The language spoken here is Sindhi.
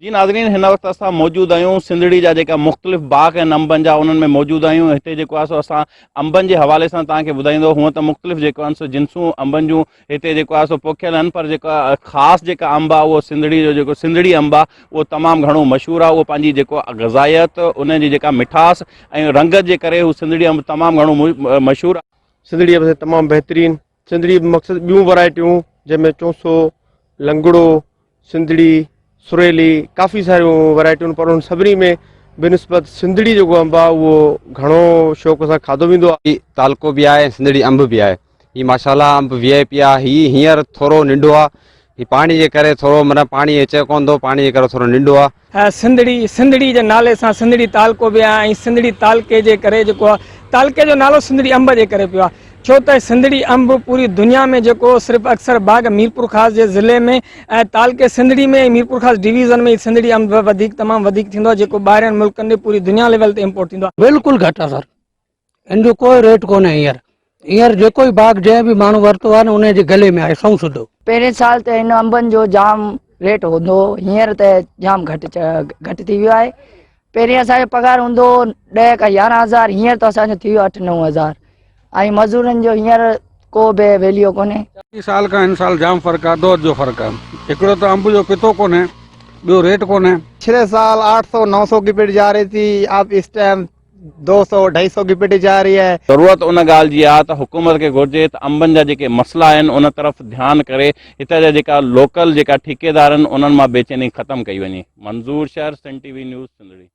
جي ناظرين هن وقت اسان موجود آهيون سنڌڙي جا جيڪا مختلف باغ آهن انبن جا انهن ۾ موجود آهيون هتي جيڪو آهي سو اسان انبن جي حوالي سان توهان کي ٻڌائيندو هونء ته مختلف جيڪو آهن سو جنسون انبن جون هتي جيڪو آهي سو پوکيل آهن پر جيڪا خاص جيڪا انب آهي اهو سنڌڙي جو جيڪو سنڌڙي انب آهي اهو تمام گهڻو مشهور آهي اهو پنهنجي جيڪو غذائيت ان جي جيڪا مٺاس ۽ رنگت جي ڪري هو سنڌڙي انب تمام گهڻو مشهور آهي. سنڌڙي انب تمام بهترين سنڌڙي مقصد ٻيون ورائٽيون جنهن ۾ چونسو، لنگڙو، سنڌڙي، سريلي ڪافي ساريون ورائٽيون پر انهن سڀني ۾ بنسبت سنڌڙي جيڪو انب آهي اهو گهڻو شوق سان کاڌو ويندو آهي. هي تعلقو به آهي ۽ سنڌڙي انب به آهي. هي ماشاءالله انب وي آء پي آهي. هي هينئر ٿورو ننڍو آهي. هي پاڻي جي ڪري ٿورو معنيٰ پاڻي اچي ڪونه ٿو پاڻي جي ڪري ٿورو ننڍو آهي. سنڌڙي، سنڌڙي جي نالي سان سنڌڙي تعلقو به آهي ۽ سنڌڙي تعلقي جي ڪري جيڪو آهي تعلقي جو نالو سنڌڙي انب جي ڪري پيو آهي ڇو ته سنڌڙي انب پوري دنيا ۾ جيڪو صرف اڪثر باغ ميرپورخاص جي ضلعي ۾ ۽ تعلقي سنڌڙي ۾ ۽ ميرپورخاص ڊويزن ۾ سنڌڙي انب وڌيڪ تمام وڌيڪ ٿيندو آهي جيڪو ٻاهرين ملڪن ڏي پوري دنيا ليول تي امپورٽ ٿيندو آهي. بلڪل گهٽ آهي سر ان جو ڪوئي ريٽ ڪونهي هينئر هينئر جيڪو ئي باغ جنهن به ماڻهو ورتو آهي نه انهي جي گلي ۾ آهي سنئون سڌو. پهرين سال ته هن انبن جو جام ريٽ هوندو هو هينئر ته جام گهٽ گهٽ ٿي ويو آهي پهرين اسان جو پگهار هوندو هو ڏهه کان 11 هزار هينئر ته اسان جو ٿي ويو اٺ نو هزار ۽ مزورن جو هينئر ڪو به ويليو ڪونهي. پڇلي سال کان هن سال جام فرق آهي اڌو اڌ جو فرق آهي هڪڙو ته انب جو پتو ڪونهي ٻيو ريٽ ڪونهي. پڇلي سال آٺ سو نو سو ڪي پيٽ جا رهي ٿي اب اس ٽائيم دو سو ڍائي سو ڪي پيٽي جا رهي هي. ضرورت ان ڳالهه جي آهي ته حڪومت کي گهرجي ته انبن جا جيڪي مسئلا آهن ان طرف ڌيان ڪري هتان جا جيڪا لوڪل جيڪا ٺيڪيدار آهن انهن مان بيچيني ختم ڪئي وڃي. Manzoor Shar, Sindh T V news, Sindhri.